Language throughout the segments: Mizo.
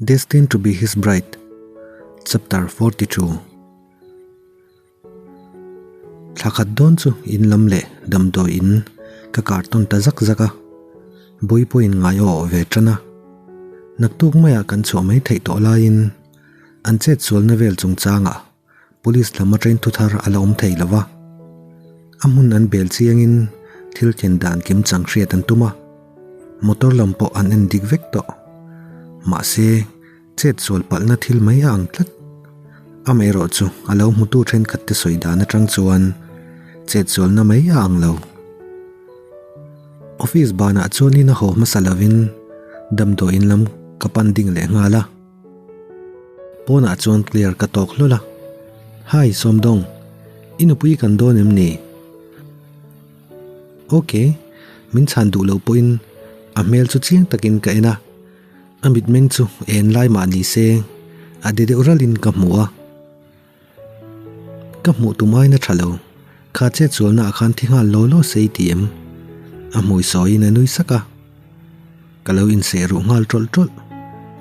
Destined to be his bride Chapter 42 Thla khat dawn chu in lam leh damdawi in ka kar tawn ta zak zak a, Bui pawhin ngai a awh ve tan a. Naktuk maiah kan chhuah mai theih tawh laiin an chet sualna vel chungchangah Police lam atangin thuthar a la awm thei lo va, a hmun an bel chiangin thil thlen dan kim chang hriat an tum a, motor lam pawh an en dik vek tawh. Mahse, chet sual palhna thil mai a ang tlat. Amaherawhchu a lo hmutu thenkhat te sawi dan atang chuan chet sualna mai a ang lo. Office banah chuanin a haw hmasa lovin damdawiin lam ka pan ding leh nghal a. Pawnah chuan clear ka tawk hlawl a, Hi Sawmdawng, i nupui kan dawn em ni? Ok, min chhan duh loh pawhin a hmel chu chiang takin ka en a, a mitmeng chu en lai mah ni se a de deuh ralin ka hmu a. Ka hmuh tum aiin a tha lo, kha chet sualna ah khan thi nghal law law se i ti em? A hmui sawiin a nui sak a. Ka lo inseh ruh nghal tawlh tawlh,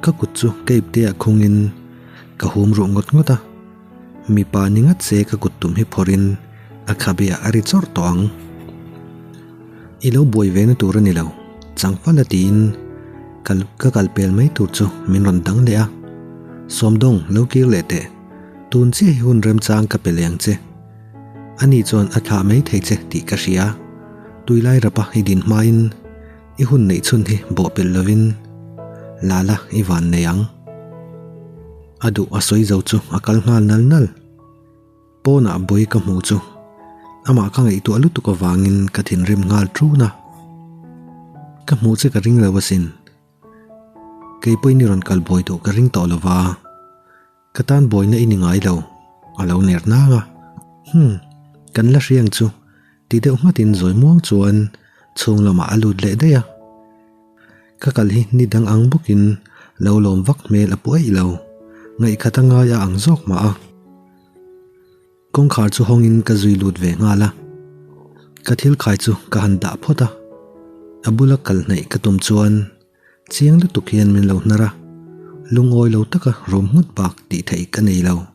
ka kut chu ka ipte ah khungin ka hum ruh ngawt ngawt a, mipa ni ngat se ka kut tum hi phawrhin a khabe ah a ri chawrh tawh ang. I lo buai ve na tur a ni lo, changfala tiin ka kal pel mai tur chu min rawn dang leh a, Sawmdawng lo kir leh teh. Tun chiah hi hun remchang ka pe leh ang che. Ani chuan a thlah mai thei che tih ka hria. Tuilai rapa i din hmain i hun neih chhun hi bawhpelh lovin Lala i van nei ang. A duh a sawi zo chu a kal nghal nal nal. Pawnah bawi ka hmuh chu amah ka ngaihtuah lutuk avangin ka thinrim nghal ṭun a. Ka hmuh che ka ring lo asin. Kei pawhin i rawn kal buai duh ka ring tawh lova. Ka tan buaina i ni ngai lo, a lo ner nang a. Hum, kan la hria ang chu, ti deuh nghatin zawi muang chuan chhung lamah a lut leh daih a. Ka kal hi ni dang ang bawkin lo lawm vak hmel a pu eih lo, ngaihkhat a ngai a ang zawk mah a. Kawngkhar chu hawngin ka zui lut ve nghal a, ka thil khai chu ka han dah phawt a, a bula kal hnaih ka tum chuan chiang lutuk hian min lo hnar a, lungawi lo taka rum nghut bak tih theih ka nei lo.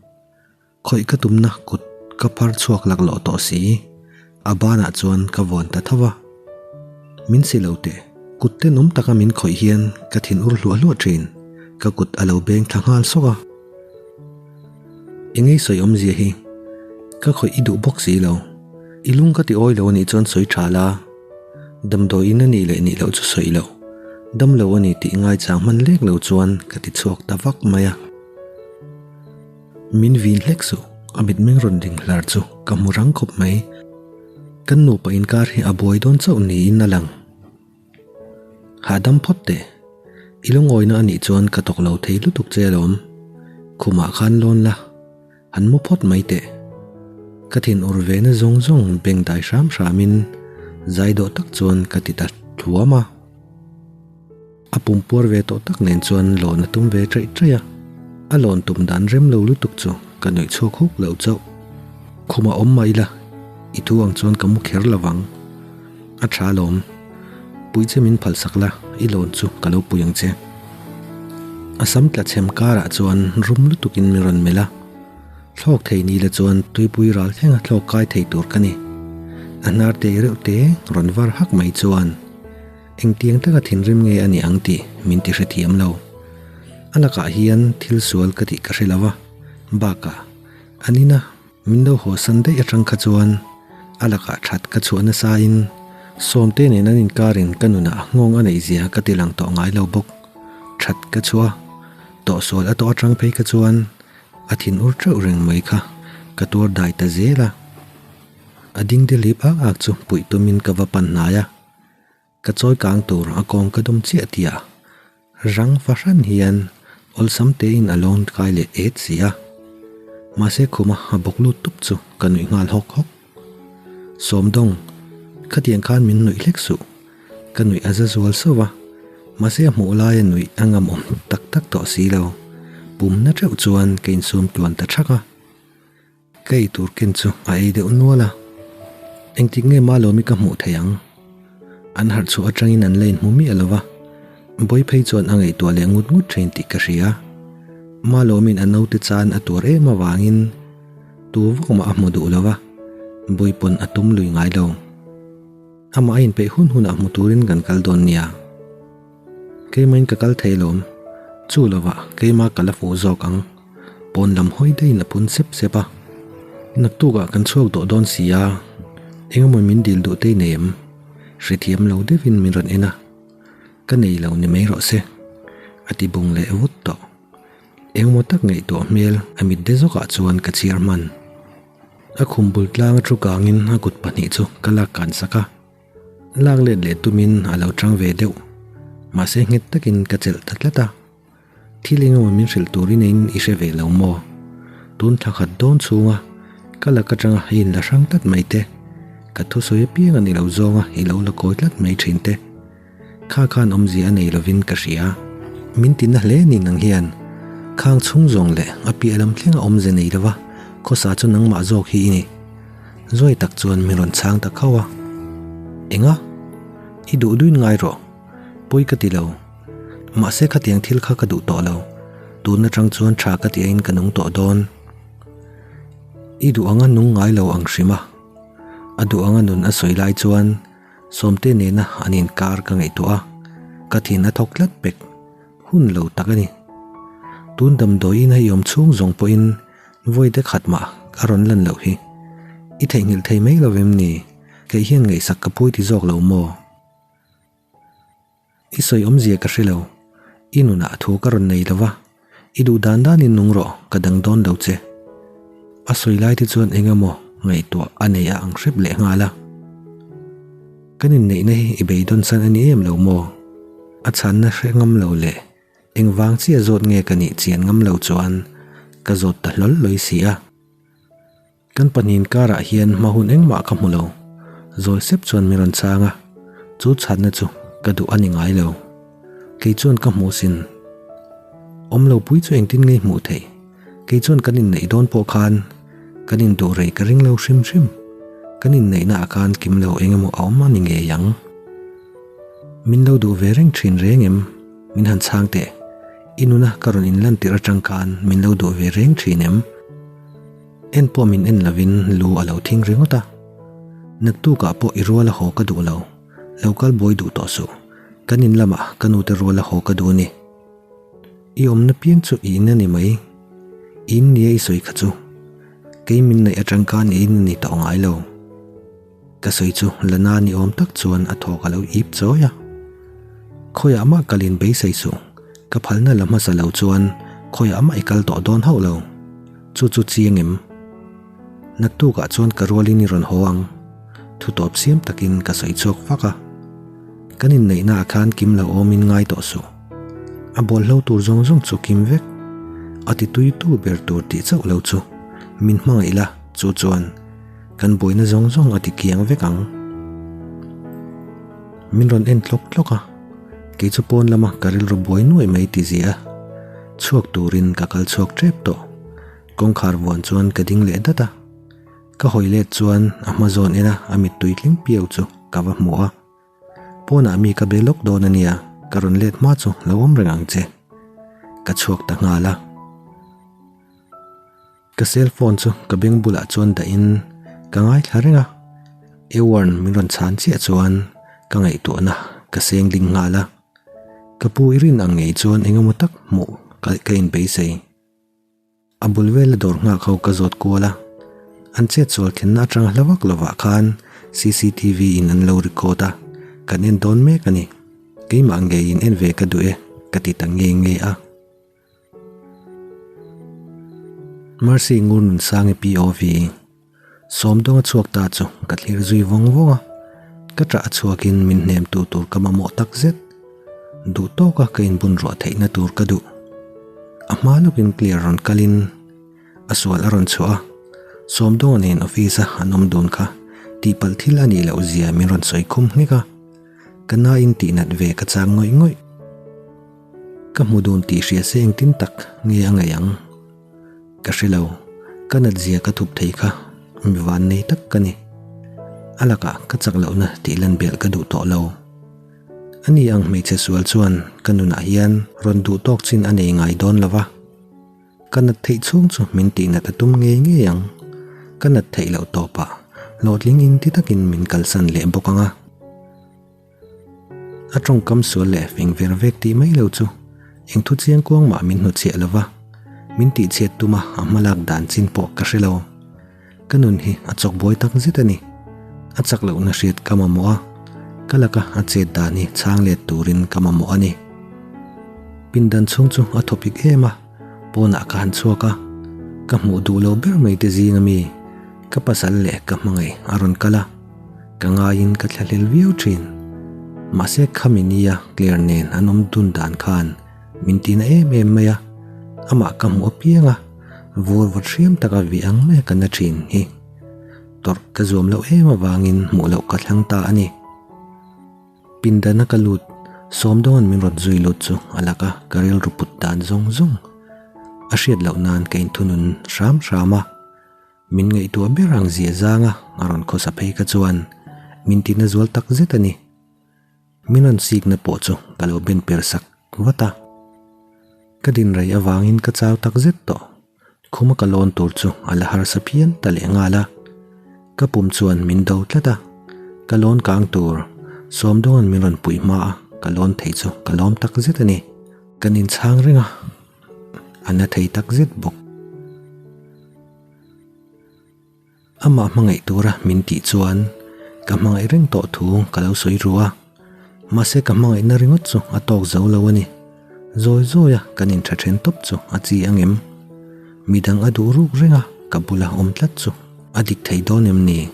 Khawih ka tumna kut ka phar chhuak laklawh tawh si, a banah chuan ka vawn ta tho va. Min si lo teh, kut tenawm taka min khawih hian ka thin ur hluah hluah thin, ka kut a lo beng thla nghal sawk a. Engei sawi awmzia hi ka khawih i duh bawk si lo, i lung ka ti awi lo anih chuan sawi tha la, damdawiin a nih leh nih loh chu sawi loh, dam lo a ni tih ngaichang hman lek lo chuan ka ti chhuak ta vak mai a. Min vin hlek suh, a mitmeng rawn ding hlar chu ka hmu rang khawp mai. Kan nupa inkar hi a buai dawn chauh niin a lang. Hahdam phawt teh. I lungawina a nih chuan ka thawk lo thei lutuk che alawm. Khumah khan lawn la, han mu phawt mai teh. Ka thin ur ve na zawng zawng beng dai hram hramin zai dawh tak chuan ka ti ta thluam a. A pumpuar ve tawh tak nen chuan lawn a tum ve ṭaih ṭaih a, a lawn tum dan rem lo lutuk chu ka nuih chhuak huk lo chauh. Khumah awm mah ila, i thu ang chuan ka mu kher lo vang. A ṭha alawm, pui che min phalsak la, i lawn chu ka lo pui ang che. A sam tla chhem karah chuan rum lutukin min rawn melh a, thlawk thei ni la chuan tuipui ral thlenga thlawk kai thei tur ka ni. A hnar te reuh te rawn var hak mai chuan. Engtiang taka thinrim nge a nih ang tih min ti hrethiam lo. A lakah hian thil sual ka tih ka hre lo a, bakah an ina min lo haw san daih atang kha chuan a lakah that ka chhuah nasain Sawmte nen an inkarin ka nunah nghawng a neih zia ka ti lang tawh ngai lo bawk. That ka chhuah a, tawhsual a tawh atang phei kha chuan a thin ur teuh reng mai kha ka tuar dai ta zel a. A ding dilip ak ak chu puih tumin ka va pan hnai a. Ka chawi kang tur a kawng ka dawm chiah tih a, rang fahran hian awlsam tein a lawn kai leh et si a. Mahse khuma a bawk lut tup chu ka nuih nghal hawk hawk. Sawmdawng, khatiang khan min nuih hlek suh. Ka nuih a za zual sauh a, mahse a hmuh laia nuih a ngam awm tak tak tawh si lo. Pumna teuh chuan ka insum tluan ta thak a. Ka ei tur ken chu a ei deuh nual a, engtik nge Malawmi ka hmuh theih ang? An harh chhuah atangin an la inhmu miah lo va, Bawi phei chuan a ngaihtuah leh ngut ngut thin tih ka hria. Malawmin a naute chan a tuar em avangin tu vak mah a hmu duh lo va, Bawi pawn a tum lui ngai lo. Amah a inpeih hun hunah hmu turin kan kal dawn nia. Keimahin ka kal thei lawm. Chu lovah keima ka la fuh zawk ang. Pawn lam hawi daihin a phun sep sep a. Naktukah kan chhuak dawh dawn si a, engemaw min dil duh te i nei em? Hrethiam lo deuhin min rawn en a. Ka nei lo ni mai rawh se. A ti bung leh vut tawh. Engemaw tak ngaihtuah hmel a mit de zawkah chuan ka chhiar hman. A khum bul tlang a thu kangin a kut pahnih chu ka lak kan sak a. Lak let leh tumin a lo chang ve deuh. Mahse nghet takin ka chelh ta tlat a. Thil engemaw min hrilh turin ein i hre ve lo maw? Tun thla khat dawn chhunga ka lak atanga i inla hrang tlat mai te, ka thusawi apiang a ni lo zawnga i lo la kawi tlat mai thin te. Kha khan awmzia a nei lovin ka hria. Min tina hle ni nang hian khang chhung zawng leh a piah lam thlenga awmze nei lova khawsa chu nangmah zawk hi i ni. Zawi tak chuan min rawn chhang ta khauh a. Enga? I duh duin ngai rawh. Pawi ka ti lo. Mahse khatiang thil kha ka duh tawh lo. Tun atang chuan tha ka ti aiin ka nung tawh dawn. I duh anga nung ngai lo ang hrim a. A duh anga nun a sawi lai chuan Sawmte nena an inkar ka ngaihtuah a, ka thin a thawk tlat pek. Hun lo tak a ni. Tun damdawiin a i awm chhung zawng pawhin vawi te khat mah a rawn lan loh hi. I theihnghilh thei mai lo em ni? Kei hian ngaihsak ka pui ti zawk lo maw? I sawi awmzia ka hre lo. I nunah thu ka rawn nei lo va, i duh dan danin nung rawh, ka dang dawn lo che. A sawi lai te chuan eng emaw ngaihtuah a nei a ang hrep leh nghal a. Kan inneihna hi i beidawn san a ni em lo maw? A chhanna hre ngam lo leh engvang chiah zawt nge ka nih chian ngam lo chuan ka zawt ta hlawl lawi si a. Kan pahnih inkarah hian hma hun engmah ka hmu lo. Zawi sep chuan min rawn chhang a, chu chhatna chu ka duh a ni ngai lo. Kei chuan ka hmuh sin. Awm lo pui chu engtin ngei hmuh theih? Kei chuan kan inneih dawn pawh khan kan induh rei ka ring lo hrim hrim. Kan inneihna ah khan kim lo eng emaw a awm a ni ngei ang. Min lo duh ve reng thin reng em? Min han chhang teh. I nuna ka rawn inlan tirh atang khan min lo duh ve reng thin em? En pawh min en lovin lu a lo thing ringawt a. Naktukah pawh i rual a haw ka duh lo, lo kal buai duh tawh suh. Kan in lamah ka nute rual a haw ka duh a ni. I awmna piang chu i in a ni mai. I in nia i sawi kha chu. Kei min neih atang khan i in a ni tawh ngai lo. Ka sawi chu Lana ni awm tak chuan a thawk a lo ip chawi a. Khawiah mah kalin beisei suh, ka phalna la hmasa lo chuan khawiah mah i kal tawh dawn hauh lo. Chu chu chiang em? Naktukah chuan ka rualin i rawn haw ang. Thu tawp siam takin ka sawi chhuak vak a. Kan inneihna ah khan kim lo awmin ngai tawh suh. A bawlhlo tur zawng zawng chu kim vek. A ti tui tu ber tur tih chauh lo chu min hmangaih la, chu chuan Kan buaina zawng zawng a ti kiang vek ang. Min rawn en tlawk tlawk a, kei chu pawn lama ka rilru buai nuai mai ti zia a, chhuak turin ka kal chhuak tep tawh. Kawngkhar vuan chuan ka ding leh dat a, ka hawi let chuan a hma zawn ena a mittui tling piau chu ka va hmu a. Pawnah mi ka be lawk dawn a nia, ka rawn let hma chu lo awm reng ang che. Ka chhuak ta nghal a. Ka cell phone chu ka beng bulah chuan dahin ka ngaithla reng a, Ewarn min rawn chhan chiah chuan ka ngaihtuahna ka seng ding nghal a, ka pu i rin ang ngei chuan eng emaw tak hmuh ka ka inbeisei. A bul vela dawr nghak ho ka zawt kual a, an chet sual thlenna atang hla vak lovah khan cctv in an lo record a, kan en dawn mek a ni. Keimah ngeiin en ve ka duh e ka ti ta nge nge a. Mercy ngur nun sang i POV. Sawmdawnga chhuak ta chu ka thlir zui vawng vawng a, ka ṭah a chhuakin min hnem tu tur ka mamawh tak zet. Duh tawka ka inbun ruah theihna tur ka duh. A hma lawkin clear rawn kalin a sual a rawn chhuah a, Sawmdawnga nen office a an awm dun kha tihpalh thil a nih loh zia min rawn sawi khum nghek a, ka nain tihnat ve ka chak ngawih ngawih. Ka hmu dun tih hria se engtin tak nge a ngaih ang? Ka hre lo, ka nat zia ka thup thei kha mi van nei tak ka ni. A lakah ka chak lohna tih lan belh ka duh tawh lo. Ani ang hmeichhe sual chuan ka nunah hian rawn duh tawk chin a nei ngai dawn lo va. Ka nat theih chhung chu min tihnat a tum ngei ngei ang. Ka nat theih loh tawpah hlawhtling inti takin min kalsan leh bawk ang a. A tawngkam sual leh fing ver vek tih mai lo chu eng thu chiang kuang mah min hnuchhiah lo va, min tihchhiat tuma a hmalak dan chin pawh ka hre lo. Ka nun hi a chawk buai tak zet a ni. A chak lohna hriat ka mamawh a, ka laka a chet dan hi chhang let turin ka mamawh a ni. Pindan chhung chu a thawpik em a, pawnah ka han chhuak a, ka hmuh duh lo ber mai te zing ami ka pasal leh ka hmangaih a rawn kal a, ka ngaiin ka thlahlel viau thin. Mahse khami nia Claire nen an awm dun dan khan min tina em em mai a, amah ka hmuh apiang a, Vur vawt hriam taka vih ang mai a ka na thin hi tawrh ka zuam loh em avangin hmuh loh ka thlang ta a ni. Pindana ka lut Sawmdawnga'n min rawn zui lut chu a laka ka rilru put dan zawng zawng a hriat loh nan ka inthunun hram hram a, min ngaihtuah ber ang zia zanga a rawn khawsa phei kha chuan min tina zual tak zet a ni. Min rawn sikna pawh chu ka lo ben per sak vat a. Ka din rei avangin ka chau tak zet tawh. Khuma ka lawn tur chu a la harsa phian ta leh nghal a. Ka pum chuan min do tlat a. Ka lawn kang tur Sawmdawnga'n min rawn puih hma a, ka lawn thei chu ka lawm tak zet a ni. Kan inchhang reng a, a na thei tak zet bawk. Amah hmangaih tura min tih chuan ka hmangaih reng tawh thu ka lo sawi ru a, mahse ka hmangaihna ringawt chu a tawk zo lo a ni. Zawi zawi a kan intha then tawp chu a chi ang em? Midang a duh ruk reng a ka bula awm tlat chu a dik thei dawn em ni?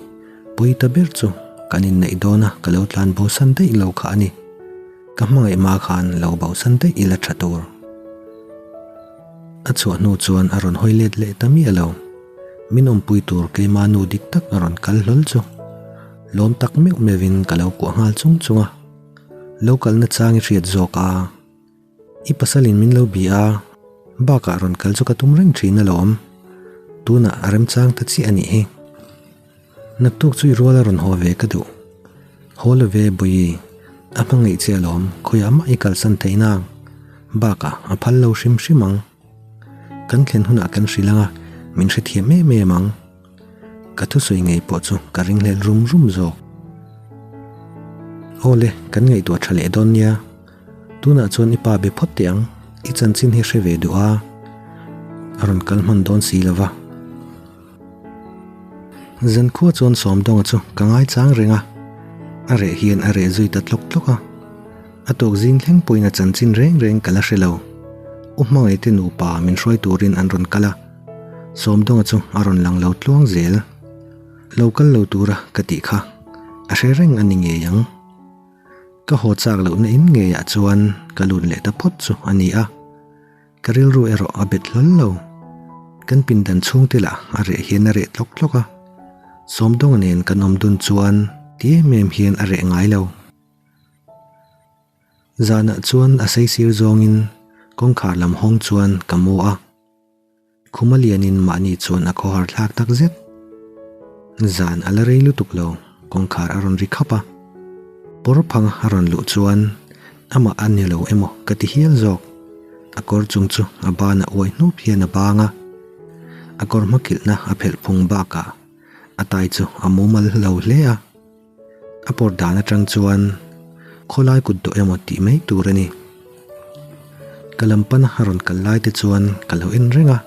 Pawi ta ber chu kan inneih dawn a ka lo tlan bosan daih lo kha a ni. Ka hmangaih hma khan lo bosan daih ila tha tur. A chhuah hnu chuan a rawn hawi let leh ta miah lo. Min awmpui tur keima nu dik tak a rawn kal hlawl chu. Lawm tak meuh meuhin ka lo kuah nghal chung chung a. Lo kalna chang i hriat zawk a. I pasalin min lo bih a, bakah rawn kal chu ka tum reng thin alawm. Tunah a remchang ta chiah a nih hi. Naktuk chu i rual a rawn haw ve ka duh. Haw lo ve Bawihi, a hmangaih che alawm, khawiah mah i kalsan theih nang. Bakah a phal lo hrim hrim ang. Kan thlen hunah kan hrilh ang a, min hrethiam em em ang. Ka thusawi ngei pawh chu ka ringhlel rum rum zawk. Aw le, kan ngaihtuah tha leh dawn nia. Tunah chuan i pa be phawt teh ang, i chanchin hi hre ve duh a, a rawn kal hman dawn si lo va. Zankhua chuan Sawmdawnga chu ka ngaichang reng a, a reh hian a reh zui ta tlawk tlawk a. A tawk zing thleng pawhin a chanchin reng reng ka la hre lo. U Hmangaihte nupa min hruai turin an rawn kal a, Sawmdawnga chu a rawn lang lo tluang zel. Lo kal lo tura ka tih kha a hre reng a ni ngei ang. Ka haw chak lohna in ngeiah chuan ka lut leh ta phawt chu a ni a. Ka rilru erawh a bet hlawl lo. Kan pindan chhungte lah a reh hian a reh tlawk tlawk a. Sawmdawnga nen kan awm dun chuan ti em em hian a reh ngai lo. Zanah chuan a saisir zawngin kawngkhar lam hawng chuan ka mu a. Khuma lianin mahni chuan a khawhar thlak tak zet. Zan a la rei lutuk lo, kawngkhar a rawn ri khap a. Pawr phanga a rawn luh chuan amah a ni lo emaw ka ti hial zawk. A kawr chung chu a banah uai hnup hian a bang a. A kawr hmakilhna a phelh phung bakah a tai chu a mumal lo hle a. A pawr dan atang chuan khawlai kut dawh emaw tih mai tur a ni. Ka lam pana a rawn kal lai te chuan ka lo en reng a,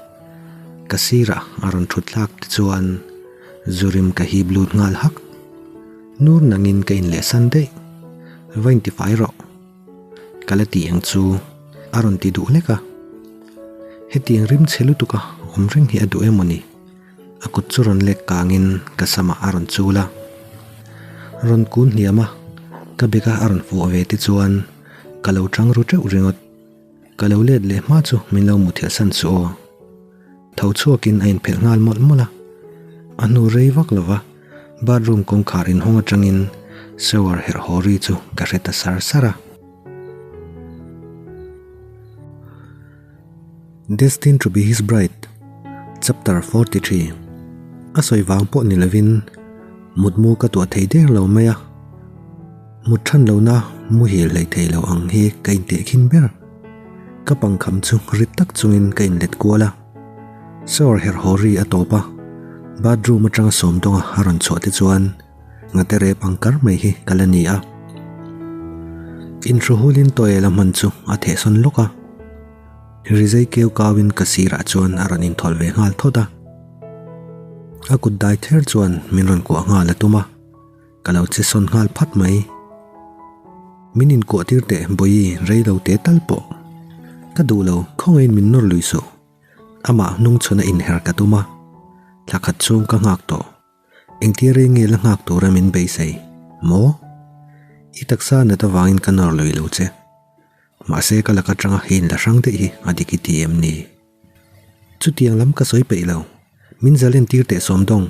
ka sirah a rawn thut thlak te chuan zurim ka hip lut nghal hak. Nur nangin ka inlehsan daih, va intifai rawh. Ka la ti ang chu a rawn ti duh lek a. Hetiang rim chhe lutuk a awm reng hi a duh emaw ni? A kut chu rawn lek kangin ka samah a rawn chul a. Rawn kun hniam a, ka beka a rawn fuh ve te chuan ka lo tang ru teuh ringawt. Ka lo let leh hma chu min lo muthilh san suh aw. Tho chhuakin a inphelh nghal mawlh mawlh a. A hnu rei vak lova bathroom kawngkhar inhawng atangin shower herh haw ri chu ka hre ta sar sar a. Destined to be his bride Chapter 43 A sawi vang pawh ni lovin mutmu ka tuah thei der lo mai a. Mut than lohna muhil hlei thei lo ang hi ka intehkhin ber. Ka pangkham chu rit tak chungin ka inlet kual a. Shower herh haw ri a tawp a, bathroom atanga sawmdawnga a rawn chhuah te chuan ngate rep ang kar mai hi ka la ni a. Inhruhulin tawel a hman chu a thehsawn lawk a. Rizai keu kauin ka sirah chuan a rawn inthawlh ve nghal thawt a. A kut dai ther chuan min rawn kuah nghal a tum a. Ka lo che sawn nghal phat mai. Min inkuah tir teh Bawihi rei lo te tal pawh. Ka duh lo, khawngaiin min nawr lui suh. Amah hnung chhuna inher ka tum a. Thla khat chhung ka nghak tawh. Engtia rei nge la nghak tura min beisei? Maw? I taksa nat avangin ka nawr lui lo che. Mahse ka lak atanga hi inla hrang daih hi a dik i ti em ni? Chutiang lam ka sawi peih lo. Min zalen tir teh sawmdawng.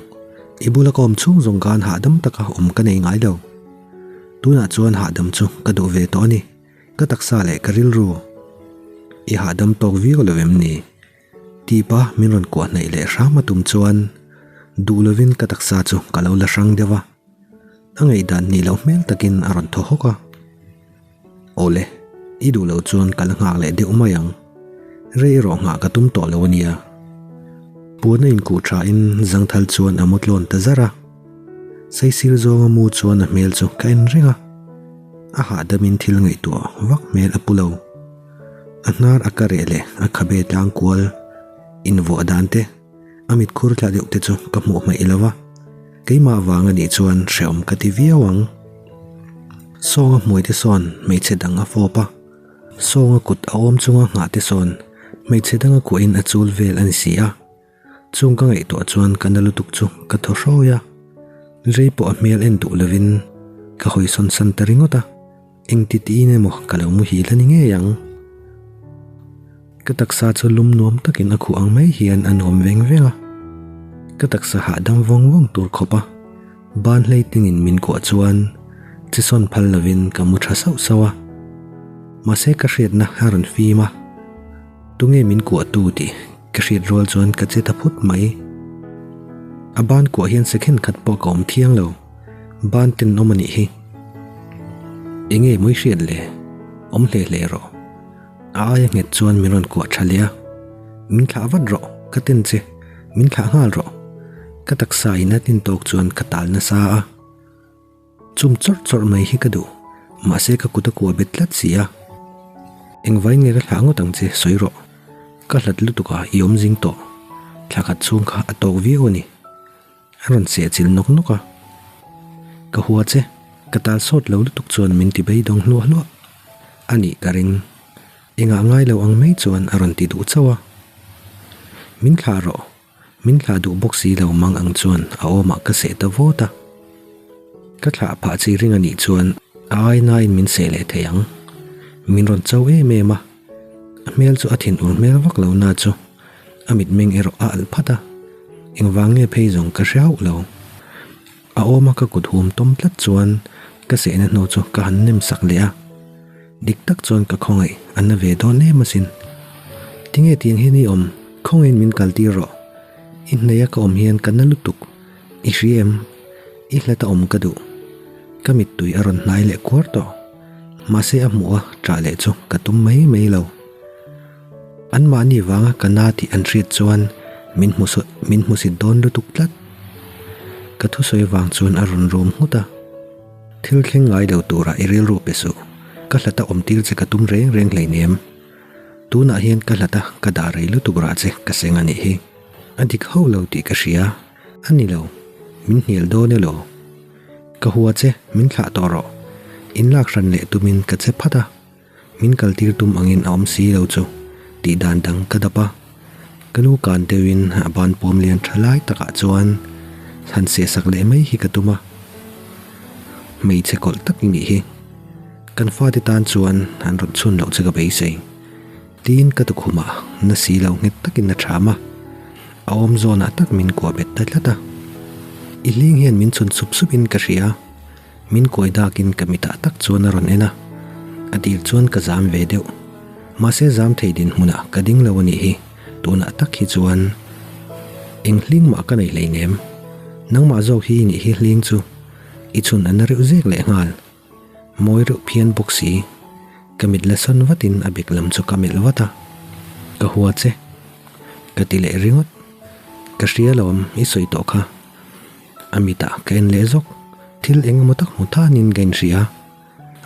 I bula ka awm chhung zawng khan hahdam taka awm ka nei ngai lo. Tunah chuan hahdam chu ka duh ve tawh a ni. Ka taksa leh ka rilru. I hahdam tawk viau lo em ni? Tipa min rawn kuah hnaih leh hram a tum chuan duh lovin ka taksa chu ka lo la hrang deuh a. A ngaihdan nih loh hmel takin a rawn thaw hawk a. Awle, i duh loh chuan ka la nghak leh deuh mai ang. Rei erawh nghah ka tum tawh lo a nia. Puan a inkuh thain zangthal chuan a mu tlawn ta zar a. Saisir zawnga mu chuan a hmel chu ka en reng a. A hahdamin thil ngaihtuah vak hmel a pu lo. A hnar a ka reh leh a khabe tlang kual invuah dan te, a mit khur thla deuh te chu ka hmuh hmaih lo va. Keimah vang a nih chuan hrehawm ka ti viau ang. Sawnga hmuai te sawn hmeichhe dang a fawp a, sawnga kut a awm chunga nghah te sawn hmeichhe danga kuahin a chul vel a ni si a. Chung ka ngaihtuah chuan ka na lutuk chu ka thaw hrawi a, rei pawh a hmel en duh lovin ka hawi sawn san ta ringawt a. Engti tiin emaw ka lo muhil a ni ngei ang. Ka taksa chu lum nuam takin a khuh ang mai hian a nuam veng veng a. Ka taksa hahdam vawng vawng tur khawp a, ban hlei tingin min kuah chuan chi sawn phal lovin ka mu tha sauh sauh a. Mahse ka hriatna a rawn fim a, tunge min kuahtu tih ka hriat rual chuan ka che ta phut mai. A ban kuah hian second khat pawh ka awm thiang lo. Ban ten awm a nih hi. Enge mawi hriat le? Awm hle hle rawh. A aia nghet chuan min rawn kuah tha leh a. Min thlah vat rawh, ka ten che. Min thlah nghal rawh. Ka taksa in a tin tawk chuan ka tal nasa a. Chum chawrh chawrh mai hi ka duh. Mahse ka kut a kuah bet tlat si a. Engvai nge ka thlah ngawt ang che sawi rawh. Ka hlat lutuk a i awm zing tawh. Thla khat chhung kha a tawk viau a ni. A rawn seh chilh nawk nawk a. Ka hua che, ka tal sawt lo lutuk chuan min ti beidawng hluah hluah. A nih ka ring. Engah ngai lo ang mai chuan a rawn ti duh chauh a. Min thlah rawh, min thlah duh bawk si lo mang ang chuan a awmah ka seh ta vawt a. Ka thlah phah chi ring a nih chuan a ainain min seh leh thei ang. Min rawn cho em em a. A hmel chu a thinur hmel vak lo na chu a mitmeng erawh a alh phat a, engvang nge phei zawng ka hre hauh lo. A awma ka kut hum tawm tlat chuan ka sehna hnu chu ka han nem sak leh a, dik tak chuan ka khawngaih a na ve dawn em asin. Tinge tiang hian i awm, khawngaihin min kal tir rawh. I hnaih a ka awm hian ka na lutuk, i hria em? I hlat a awm ka duh. Ka mittui a rawn hnai leh kuar tawh. Mahse a hmuh a ṭah leh chu ka tum mai mai lo. Anmahni vanga ka na tih an hriat chuan min hmu min hmusit dawn lutuk tlat. Ka thusawi vang chuan a rawn rum nghut a. Thil thleng ngai lo tura i rilru pe suh. Ka hlata awm tir che ka tum reng reng hleinem. Tunah hian ka hlata ka dah rei lutuk rah che ka seng a nih hi. A dik hauh lo tih ka hria. A ni lo. Min hnial dawn elaw? Ka hua che, min thlah tawh rawh. In lak hran leh tumin ka che phat a. Min kal tir tum angin a awm si lo chu tih dan dang ka dap a. Ka lu kan deuhin a ban pawm lian tha lai takah chuan han seh sak leh mai hi ka tum a. Hmeichhe kawlh tak i nih hi. Kan fate tan chuan an rawn chhun loh che ka beisei. Tiin ka tukhumah na si lo nghet takin a ṭham a, a awm zawnah tak min kuah bet ta tlat a. I hling hian min chhun sup supin ka hria. Min kuai dakin ka mitah tak chuan a rawn en a, a tir chuan ka zam ve deuh. Mahse zam thei dinhmunah ka ding lo a nih hi, tunah tak hi chuan eng hling mah ka nei hleinem. Nangmah zawk hi i nih hi hling chu i chhun a na reuh zek leh nghal. Mawi reuh phian bawk si. Ka mit la sawn vatin a bek lam chu ka melh vat a, Ka hua che. Ka ti leh ringawt. Ka hria lawm, i sawi tawh kha. A mitah ka en leh zawk. Thil eng emaw tak hmu thanin ka inhria.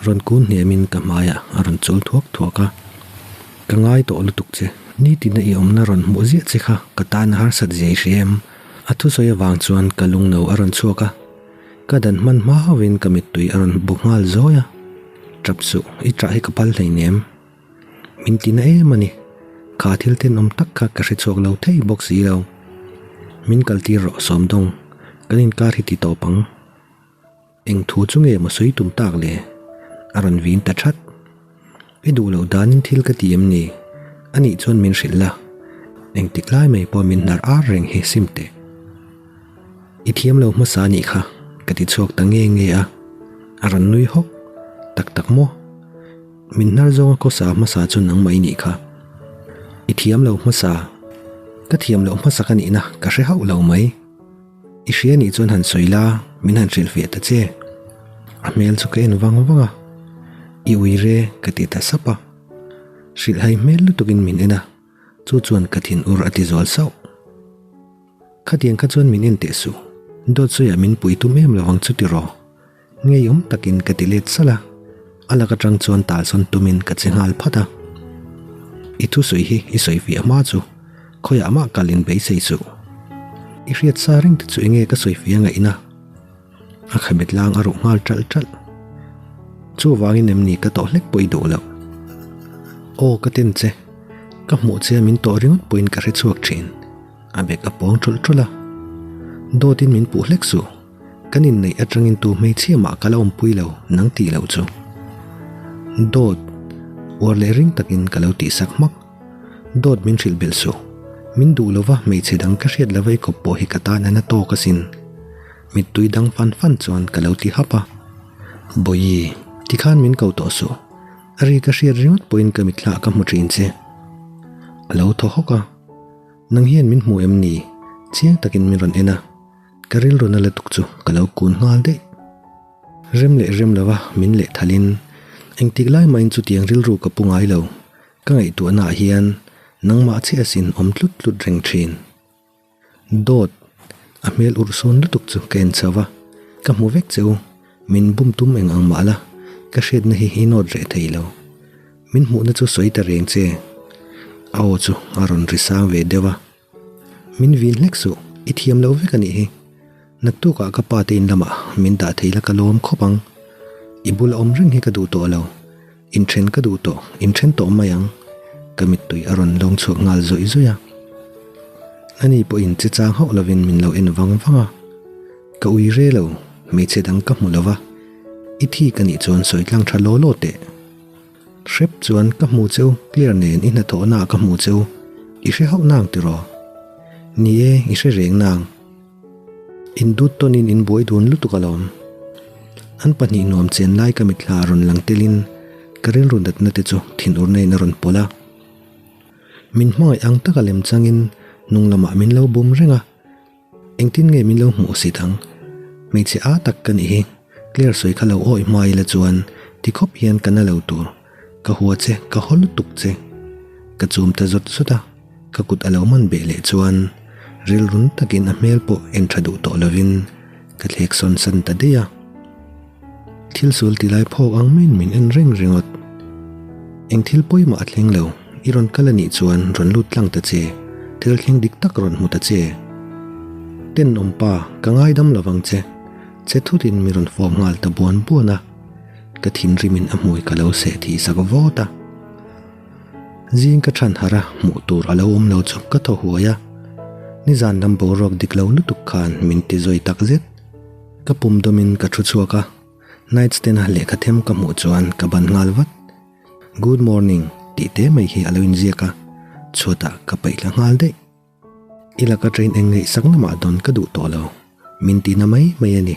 Rawn kun hniamin ka hmaiah a rawn chul thuak thuak a. Ka ngai tawh lutuk che. Nitina i awmna rawn hmuh ziah che kha ka tan a harsat zia i hria em? A thusawi avang chuan ka lungno a rawn chhuak a. Ka dan hman hma hauhin ka mittui a rawn bu nghal zawi a. Tap suh, i ṭah hi ka phal hleinem. Min ti na em a ni. Kha thil tenawm tak kha ka hre chhuak lo thei bawk si lo. Min kaltir rawh Sawmdawng, kan inkar hi ti tawp ang. Eng thu chu nge maw sawi tum tak le? A rawn vin ta that. I duh loh danin thil ka ti em ni? Anih chuan min hrilh la. Engtik lai mai pawh min hnar ar reng hi sim teh. I thiam lo hmasa anih kha ka ti chhuak ta nge nge a. A rawn nui hawk. Tak tak maw? Min hnar zawnga khawsa hmasa chu nangmah i nih kha. I thiam lo hmasa. Ka thiam loh hmasa ka nihna ka hre hauh lo mai. I hria nih chuan han sawi la, min han hrilh fiah ta che. A hmel chu ka en vang vang a, I ui re ka ti ta sap a. Hrilhhai hmel lutukin min en a, chu chuan ka thin ur a ti zual sauh. Khatiang kha chuan min en teh suh, dawt sawiah min pui tum em lovang chu tiraw? Ngeiawm takin ka ti let salh a, a lak atang chuan talsawn tumin ka che nghal phat a. I thusawi hi i sawi fiah hma chu khawiah mah kal in beisei suh. I hriat sa reng te chu enge ka sawi fiah ngaihna? A khabet lang a ruh nghal ṭalh ṭalh. Chuvangin em ni ka tawh hlek pawh i duh loh? Aw ka ten che, ka hmuh che a min tawh ringawt pawhin ka hre chhuak ṭhin. A bek a pawng ṭulh ṭulh a. Dawtin min puh hlek suh. Kan inneih atangin tu hmeichhia mah ka la awmpui lo, nang tih loh chu. Dawt, uar leh ring takin ka lo tihsak hmak. Dawt min hrilh belh suh. Min duh lova hmeichhe dang ka hriat lova i kawp pawh hi ka tan a na tawk asin. Mittui dang fan fan chuan ka lo ti hap a. Bawihi, tikhan min ko tawh suh. A ri ka hriat ringawt pawhin ka mitthla ka hmu thin che. A lo thaw hawk a. Nang hian min hmu em ni? Chiang takin min rawn en a. Ka rilru na lutuk chu ka lo kun nghal daih. Rem leh rem lova min leh thalin engtik lai mahin chutiang rilru ka pu ngai lo, ka ngaihtuahna ah hian nangmah chiah asin awm tlut tlut reng thin. Dawt, a hmel urh sawn lutuk chu ka en chho va, ka hmu vek che u, min bum tum eng ang mah la, ka hriatna hi i nawt reh thei lo. Min hmuhna chu sawi ta reng che. A aw chu a rawn ri sang ve deuh a. Min vin hlek suh, i thiam loh vek a nih hi. Naktukah ka pa te in lamah min dah thei la ka lawm khawp ang. I bula awm reng hi ka duh tawh lo. Inthen ka duh tawh, inthen tawh mai ang. Ka mittui a rawn lawng chhuak nghal zawih zawih a. Ani pawhin che chang hauh lovin min lo en vang vang a. Ka ui re lo, hmeichhe dang ka hmu lo va. I thik a nih chuan sawi tlang tha law law teh. Hrep chuan ka hmu cheu, clear nen i hnathawhna ah ka hmu cheu, i hre hauh nang tiraw? Ni e, i hre reng nang. In dut tawnin in buai dun lutuk alawm. An pahnih nuam chen lai ka mitthla ah rawn lang telin ka rilru natna te chu thinurna in a rawn pawlh a. Min hmangaih ang taka lem changin hnung lamah min lo bum reng a. Engtin nge min lo hmuh si thang? Hmeichhe a tak ka nih hi. Claire sawi kha lo awih hma ila chuan ti khawp hian ka na lo tur. Ka hua che, ka haw lutuk che. Ka chum ta zawt zawt a, ka kut a lo man beh leh chuan rilrun takin a hmel pawh en tha duh tawh lovin ka thlek sawn san ta daih a. Thil sual ti lai phawk ang maiin min en reng ringawt. Eng thil pawimah a thleng lo, i rawn kal a nih chuan rawn lut tlang ta che, thil thleng dik tak rawn hmu ta che. Tenawm pa, ka ngaidam lo vang che, che thutin mi rawn fawm nghal ta buan buan a, ka thinrimin a hmui ka lo seh thih sak vawt a. Zing ka chhan harh a, hmuh tur a lo awm lo chu ka thaw huai a, nizan lam boruak dik lo lutuk khan min ti zawi takzet. Ka pum dawmin ka thu chhuak a, night stand a lehkha them ka hmuh chuan ka ban nghal vat. Good morning tih te mai hi a lo inziak a, chhuatah ka paih thla nghal daih. I laka train eng ngaihsak lamah dawn ka duh tawh lo, min ti na mai mai a ni.